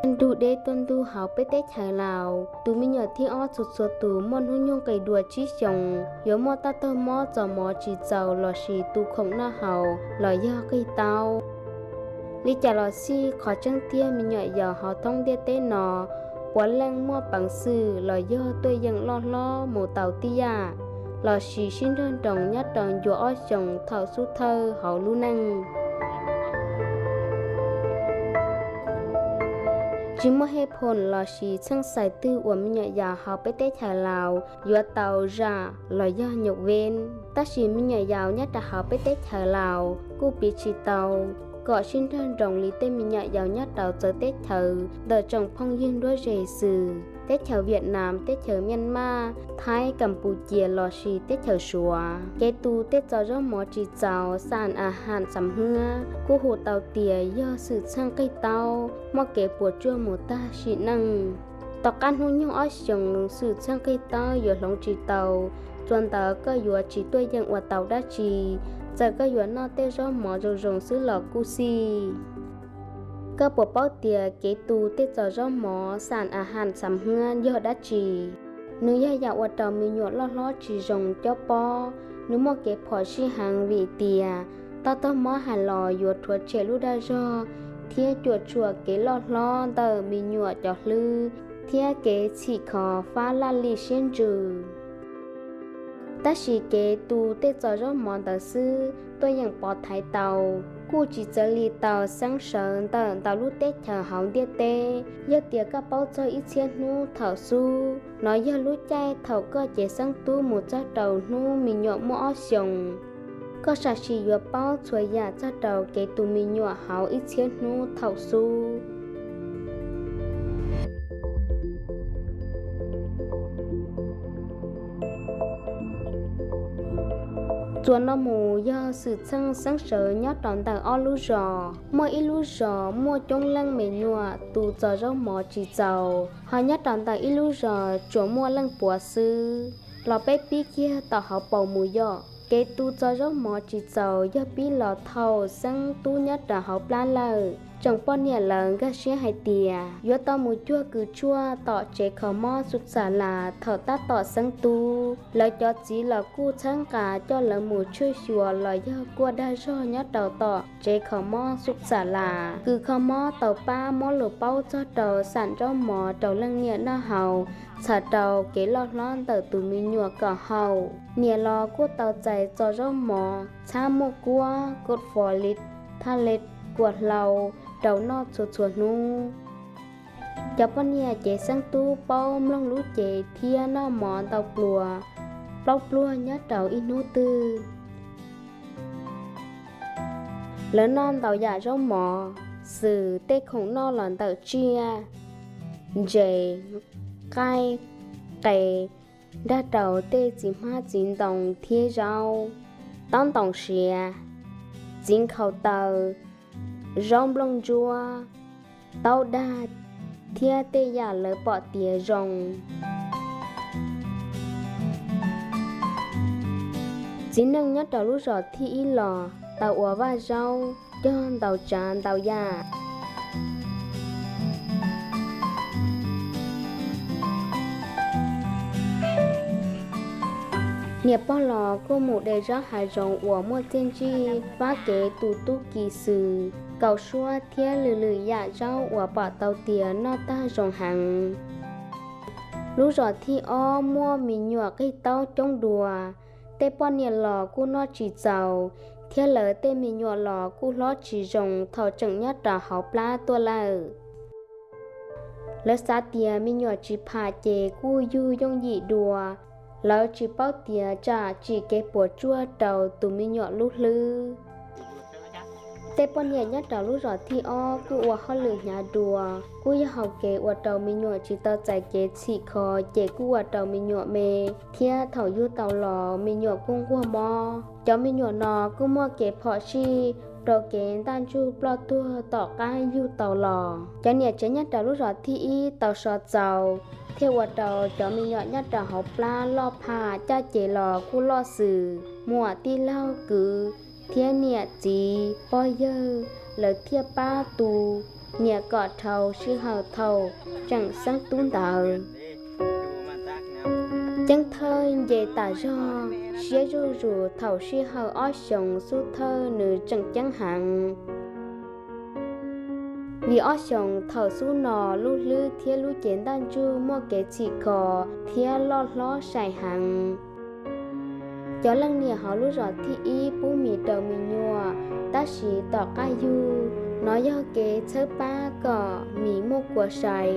Nrug deb tuaj ntug hauv peb teb chaws Laus, tus me nyuam thib ob txhua txhua tus muaj hnub nyoog qis dua tsib xyoos yuav muaj tag tag mob txos mov tsis txaus lossis tu khoom noj haus los yog qig taub. Li cas los xij, qhov tseeb tiag me nyuam yaus hauv thoob ntiaj teb no puav leej muaj peev xwm los yog tuaj yeem loj hlob mus tau tib yam lossis sib nrog nroos nyob rau ncua ob xyoos thaum xub thawj hauv lub neej. Tsis muaj hej phoom lossis txheej xais twg uas me nyuam yaus hauv peb teb chaws Laus yuav tau zam los yog nyuj veb. Tab sis me nyuam yaus nyob rau hauv peb teb chaws Laus kuj piv tsis tau kom sib nrog nroos li tej me nyuam yaus nyob rau txawv teb chaws ntawm tsoom phooj ywg nruab ze xwb. Teb chaws Viam Nam, teb chaws Miaj Maj, Thaib, Kam Pus Cia lossis teb chaws Suav, kev tu tej txos zaub mov tsis txaus xam a ham xam hwab kuj hu tau tias yog xwm txheej qig taub muaj kev puas tsuaj mus tag sim neej. Tom qab hnub nyoog ob xyoos xwm txheej qig taub yuav hloov tsis tau, txuas ntawd koj yuav tsis tuaj yeem ua tau dab tsi, txawm koj yuav noj tej zaub mov zoo zoo xwb los kuj xij. Koj puas paub tias kev tu tej txos zaub mov xam a ham xam hwab yog dab tsi? Nws yog yam ua rau me nyuam loj hlob tsis zoo cob pob. Nws muaj kev phom sij heev vim tias toj tog mob hais los yuav rhuav tshem lub dag zog thiab cuam tshuam kev loj hlob ntawm me nyuam cov hlwb thiab kev txhim kho fab laj lim siab ntsws. Tab sis kev tu tej txos zaub mov ntawd xwb tuaj yeem pov thaiv tau, kuj tsis txawv li tau xeeb sawv ntawm ntau lub teb chaws hauv ntiaj teb. Yog tias koj paub txog ib txhiab hnub thaum xub, no yog lub caij thaum koj cev xeeb tub mus txog rau hnub me nyuam muaj ob xyoos, koj sam sim yuav paub txhua yam txog rau kev tu me nyuam hauv ib txhiab hnub thaum xub. Txuas no mus yog xwm txheej xeeb sawv nyob rau ntawm ob lub zos. Muaj ib lub zos muaj coob leej me nyuam tu txos zaub mov tsis txaus, ho nyob rau ntawm ib lub zos tsuas muaj leej puav xwb. Los peb pib kiag tom hauv paus mus yom. Kev tu txos zaub mov tsis txaus yog pib los thaum xeeb tub nyob rau hauv plab lawm. Tsoom poj niam lawv nkag siab hais tias yuav tau mus cuag kws tshuaj tom tsev kho mob xub xa las thaum tab tom xeeb tub. Lawv cov txiv los kuj txhawb nqa coj lawv mus tshuaj xyuas los yog kuaj dag zog nyob rau tom tsev kho mob xub xa las. Kws kho mob tau pab muab lus paub txog rau xam zaub mov rau leej niam noj haus, txhawm rau kev loj hlob ntawm tus me nyuam kom haum. Niam los kuj tau txais txos zaub mov txhab muaj kuab, kod fo li, thaj le, kua hlau rau noj txhua txhua hnub. Cov poj niam cev xeeb tub paub mloog lub cev thiab noj mov ntau pluas, plaub pluag nyob rau ib hnub twg. Lawv noj ntau yam zaub mov, xws tej khoom noj los ntawm tsiaj, ntses, nqaij, qe, nrog rau tej txiv hmab txiv ntoo thiab zaub, taub ntoos siav, txiv nkhaus taw, zaub nplooj ntsuab, taub dag, thiab tej yam lawv pom tias zoo. Txiv neej nyob rau lub zos thib ib los tau ua vaj zaub cog ntau tsav ntau yam. Niam pog los kuj mus de zaub hav zoov uas muaj txiaj ntsig, pab kev tu tub ki xws, kaus suab thiab lwm lwm yam zaub uas pom tau tias noj tag zoo heev. Lub zos thib ob muaj me nyuam qig taub coob dua, tej poj niam los kuj noj tsis txaus, thiab lawv tej me nyuam los kuj hlob tsis zoo thaum tseem nyob rau hauv plab tuaj lawm. Lawv xav tias me nyuam tsis pham ces kuj yug yooj yim dua, lawv tsis paub tias tsam tsim kev puas tsuaj rau tus me nyuam lub hlwb. Tej poj niam nyob rau lub zos thib ob kuj ua hauj lwm hnyav dua, kuj yog hauv kev ua rau me nyuam tsis tau txais kev txhim kho, ces kuj ua rau me nyuam me, thiab thaum yug tau los me nyuam kuj nquag mob. Cov me nyuam no kuj muaj kev phom sij rau kev ntaj ntsug ploj tuag tom qab yug tau los. Cov niam tsev nyob rau lub zos thib ib tau so txaus, thiaj ua rau cov me nyuam nyob rau hauv plab loj pham caj ces los kuj loj xws. Muam tij laug kwv thiab niam txiv pog yawg lawv thiaj pab tu niam kom dhau sij hawm thaum tseem xeeb tub ntawd. Ceeb thawj nce tas zog, siab zuj zus thaum sij hawm ob xyoos xub thawj nws tseem ceeb heev. Vim ob xyoos thaum xub no lub hlwb thiab lub cev ntaj ntsug muaj kev txhim kho thiab loj hlob sai heev. Cov leej niam hauv lub zos thib ib pub mis rau me nyuam, tab sis tom qab yug, no yog kev txhawb pab kom mis muaj kua sai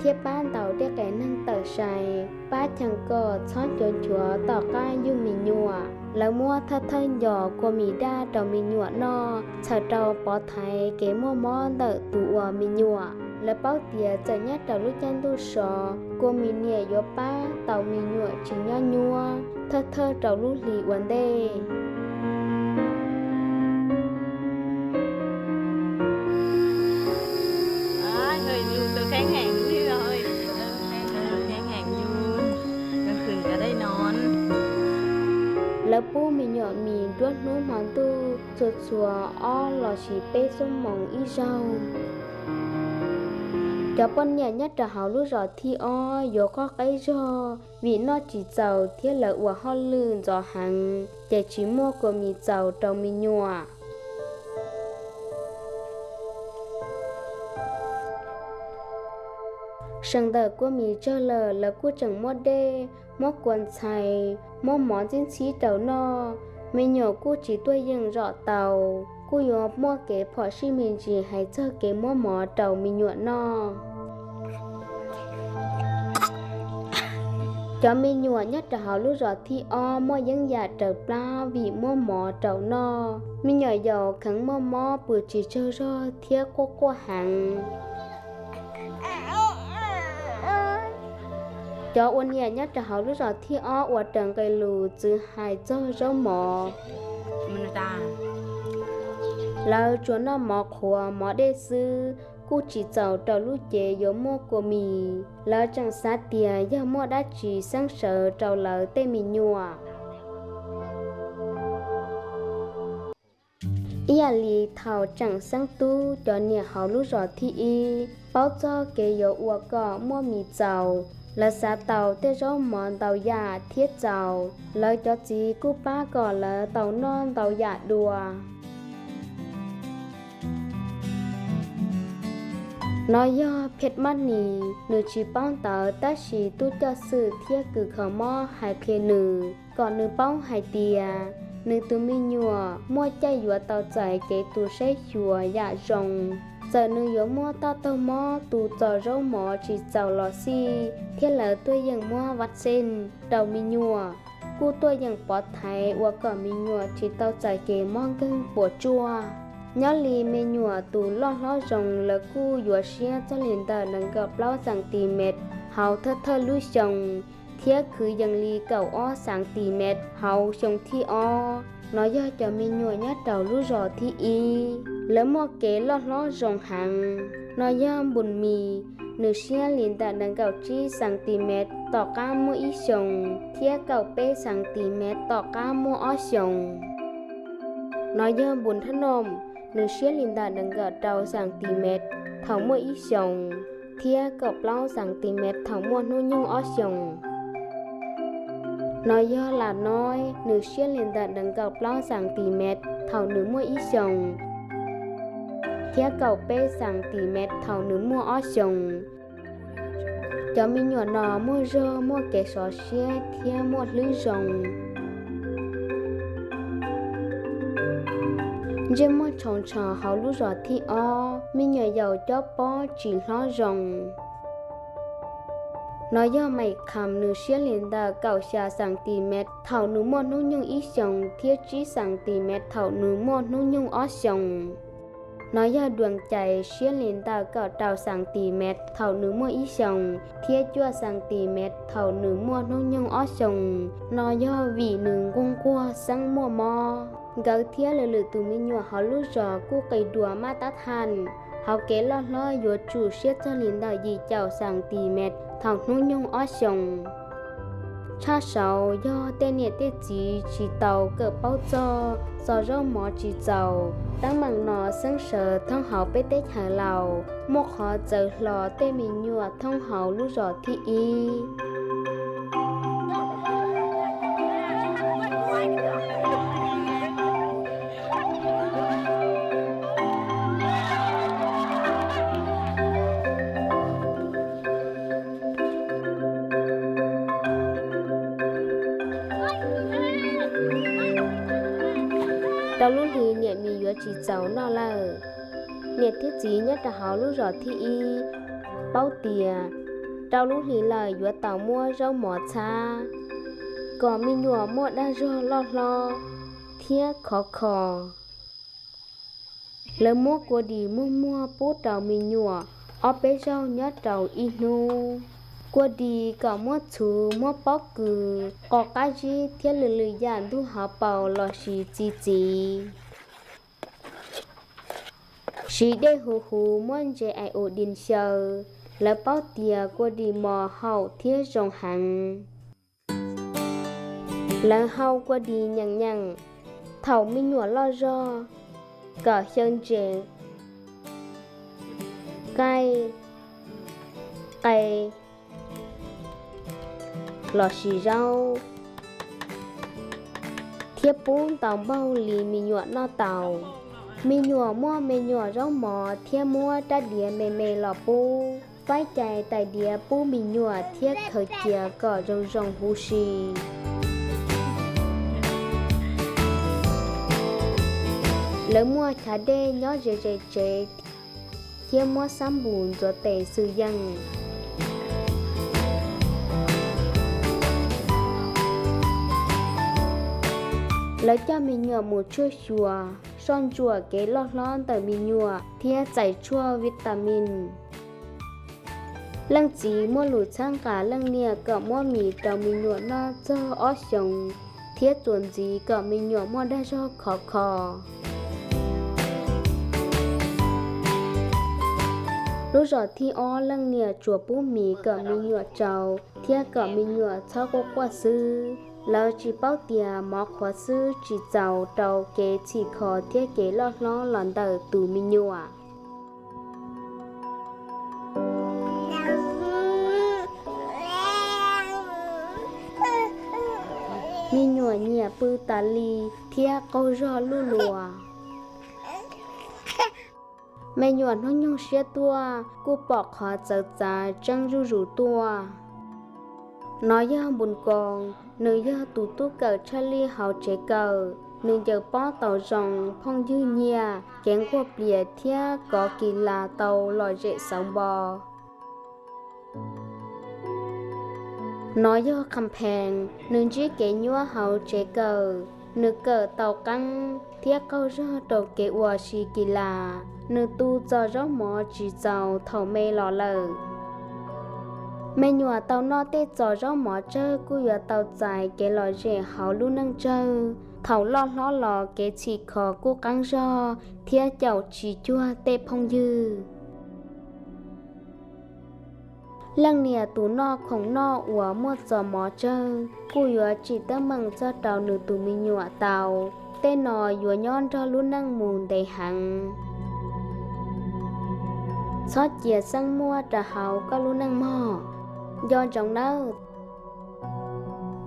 thiab pab ntaus tej qe neeg tawm sai, pab cheem kom txhob nchuav nchuav tom qab yug me nyuam. Lawv muab thawj thawj ncos kua mis daj rau me nyuam noj, txhawm rau pov thaiv kev muaj mob ntawm tus ua me nyuam. Lawv paub tias txawm nyob rau lub caij ntuj so, kua mis niam yuav pab tau me nyuam tsis nyob nyuab thawj thawj rau lub hli ua ntej. Lawv pub me nyuam mis nruab hnub hmo ntuj txhua txhua ob los sis peb xuab moos ib zaug. Cov poj niam nyob rau hauv lub zos thib ob yuav qoj qeb zog vim noj tsis txaus thiab lawv ua hauj lwm ntxov heev ces tsis muaj kua mis txaus rau me nyuam. Seem ntawm kua mis tsawg lawm lawv kuj tseem muab dej, muab kua ntxhais, muab mov ntxhib ntxhib rau noj. Me nyuam kuj tsis tuaj yeem zom tau, kuj yuav muaj kev phom sij me ntsis hais txog kev muab mov rau me nyuam noj. Cov me nyuam nyob rau hauv lub zos thib ob muaj yeeb yam raws plab vim muab mov rau noj. Me nyuam yaus kheev muaj mob pw tsis tsaug zog thiab quaj quaj heev. Cov ua niam nyob rau hauv lub zos thib ob ua raws nqe lus txwv hais txog zaub mov. Lawv tsuas noj mov qhuav mov dej xwb kuj tsis txaus rau lub cev yuav muaj kua mis. Lawv tseem xav tias yog muaj dab tsi xeeb sawv rau lawv tej me nyuam. Ib yam li thaum tseem xeeb tub, cov niam hauv lub zos thib ib paub txog kev yuav ua kom muaj mis txaus. Lawv xav tau tej zaub mov ntau yam thiab txaus, lawv cov txiv kuj pab kom lawv tau noj ntau yam dua. No yog Phet Mab Nis, nws tsis paub ntawv tab sis tub coj xwm thiab kws kho mob hais qhia nws kom nws paub hais tias nws tus me nyuam muaj caij yuav tau txais kev tu saib xyuas yam zoo. Txawm nws yuav muaj toj taug mob tu txog zaub mov tsis txaus los xij thiab lawv tuaj yeem muab vaccine rau me nyuam, kuj tuaj yeem pov thaiv ua kom me nyuam tsis tau txais kev mob nkeeg puas tsuaj. Nyob li me nyuam tus loj hlob zoo lawv kuj yuav siab txog li ntawm nees nkaum plaub xees tis mev hauv thawj thawj lub xyoo, thiab kwv yees li kaum ob xees tis mev hauv xyoo thib ob. No yog cov me nyuam nyob rau lub zos thib ib, lawv muaj kev loj hlob zoo heev. No yog Npus Mis, nws siab li ntawm nees nkaum tsib xees tis mev tom qab muaj ib xyoos thiab kaum peb xees tis mev tom qab muaj ob xyoos. No yog Npus Thab Noom, nws siab li ntawm nees nkaum rau xees tis mev thaum muaj ib xyoos thiab kaum plaub xees tis mev thaum muaj hnub nyoog ob xyoos. No yog Las Noib, nws siab li ntawm nees nkaum plaub xees tis mev thaum nws muaj ib xyoos thiab kaum peb xees tis mev thaum nws muaj ob xyoos. Cov me nyuam no muaj zog, muaj kev sov siab thiab muaj hlwb zoo. Ntsej muag tshau ntsho hauv lub zos thib ob, me nyuam yaus cob pob tsis hlob zoo. No yog Maim Kham, nws siab li ntawm kaum xya xees tis mev thaum nws muaj hnub nyoog ib xyoos thiab tsib xees tis mev thaum nws muaj hnub nyoog ob xyoos. No yog Duas Cais, siab li ntawm kaum rau xees tis mev thaum nws muaj ib xyoos thiab cuaj xees tis mev thaum nws muaj hnub nyoog ob xyoos. No yog vim nws nquag nquag xeeb muaj mob. Nkawd thiab lwm lwm tus me nyuam hauv lub zos kuj qis dua maj tab thaj, hauv kev loj hlob yuav tsum siab txog li ntawm yim caum xees tis mev thaum hnub nyoog ob xyoos. Tshaj saud yog tej niam tej txiv tsis tau kawm paub txog txo zaub mov tsis txaus. Teeb meem no xeeb sawv thoob hauv peb teb chaws Laus, muaj qhov txawv hlo tej me nyuam thoob hauv lub zos thib ib. Rau lub hli niam mis yuav tsis txaus noj lawm. Niam thiab txiv nyob rau hauv lub zos thib ib paub tias rau lub hli lawm yuav tau muab zaub mov txhab kom me nyuam muaj dag zog loj hlob thiab khov kho. Lawv muab kua dis muag muag pub rau me nyuam ob peb zaug nyob rau ib hnub. Kua dis kom muab txhuv muab pob kws, qos qab zib thiab lwm lwm yam ntug hauv paus lossis txi txiv. Siv dej huv huv muab ntses ais u dis xyaw. Lawv paub tias kua dis mos haum thiab zoo heev. Lawv hau kua dis nyeem nyeem, thaum me nyuam loj zog kom xyaw ntses, qaij, qe lossis zaub, thiab pub ntau npaug li me nyuam noj tau. Me nyuam muaj me nyuam zaub mov thiab muab rab diav me me los pub, faib cais tais diav pub me nyuam thiab khaws cia kom zoo zoo huv si. Lawv muaj chav dej nyob ze ze tsev thiab muab xab npus ntxuav tes xwm yeej. Lawv coj me nyuam mus tshuaj xyuas, soj ntsuam kev loj hlob ntawm me nyuam thiab txais tshuaj vitamin. Leej txiv muaj lus txhawb nqa leej niam kom muab mis rau me nyuam noj txog ob xyoos thiab txuas ntxiv kom me nyuam muaj dag zog khov kho. Lub zos thib ob leej niam tsuas pub mis kom me nyuam tsau thiab kom me nyuam txhob quaj quaj xwb. Lawv tsis paub tias mov qhuav xwb tsis txaus rau kev txhim kho thiab kev loj hlob los ntawm tus me nyuam. Me nyuam nyiam pw tas li thiab qaug zog luj luas. Me nyuam hnub nyoog siab tuaj kuj pom qhov txawv txav tseeb zuj zus tuaj. Nov yog Npus Koos, nws yog tus tub kawm tshaj lij hauv tsev kawm. Nws ncaws pob tau zoo, phooj ywg nyiam, kev nquag plias thiab kov kis las tau lom zem xauv npo. Nov yog Qhas Phees, nws ntsib kev nyuaj hauv tsev kawm. Nws kawm tau qeeb thiab qaug zog rau kev ua si kis las. Nws tu txo zaub mov tsis txaus thaum me los lawm. Me nyuam tau noj tej txo zaub mov tsawg kuj yuav tau txais kev lom zem hauv lub neej tsawg. Thaum loj hlob los kev txhim kho kuj qeeb zog thiab caum tsis cuag tej phooj ywg. Leej niam tus noj khoom noj uas muaj txo mov tsawg kuj yuav tsim teeb meem txog rau nws tus me nyuam tau. Tej no yuav nyob nrog lub neej mus ntev heev. Txhob cia xeeb muaj rau hauv koj lub neej mog. Nco ntsoov nawb,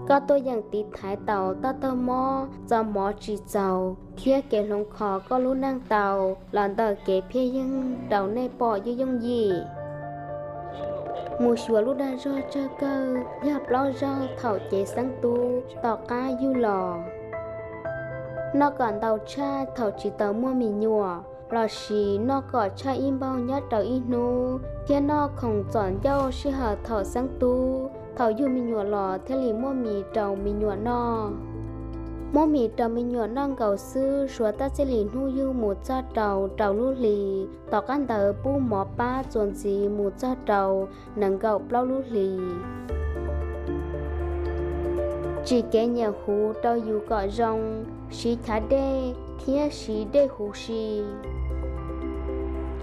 koj tuaj yeem tiv thaiv tau toj taug mob, txo mov tsis txaus thiab kev hloov kho koj lub neej tau los ntawm kev phiaj yeeg rau nej pom yooj yooj yim. Mus xyuas lub dag zog tsawg kawg yog plaub zaug thaum cev xeeb tub tom qab yug los. Noj kom ntau tshaj thaum tsis tau muaj me nyuam, lossis noj kom tshaj ib npaug nyob rau ib hnub, thiab noj khoom txom ncauj sij hawm thaum xeeb tub, thaum yug me nyuam los thiaj li muaj mis rau me nyuam noj. Muab mis rau me nyuam noj nkaus xwb, suav tab txij li hnub yug mus txog rau rau lub hli, tom qab ntawd pub mov pab txuas ntxiv mus txog rau nees nkaum plaub lub hli. Tsim kev nyiam huv rau yus kom zoo, siv chav dej thiab siv dej huv si.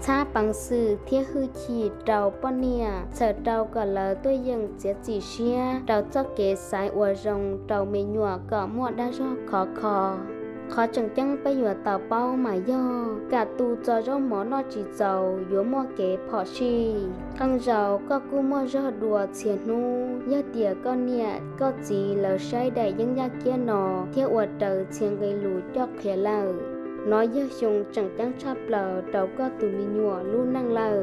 txhab peev xwm thiab hwj chim rau poj niam, txhawm rau kom lawv tuaj yeem txiav txim siab rau txoj kev xaiv uas zoo rau me nyuam kom muaj dag zog khov kho. Qhov tseem ceeb peb yuav tau paub mas yog kam tu txo zaub mov noj tsis txaus yuav muaj kev phom sij. Qee zaus koj kuj muaj zog dua txhia hnub yog tias koj niam koj txiv lawv saib daim yeeb yaj kiab no thiab ua raws txhia nqe lus coj qhia lawm. Nov yog xyoo tseem ceeb tshaj plaws rau koj tus me nyuam lub neej lawm.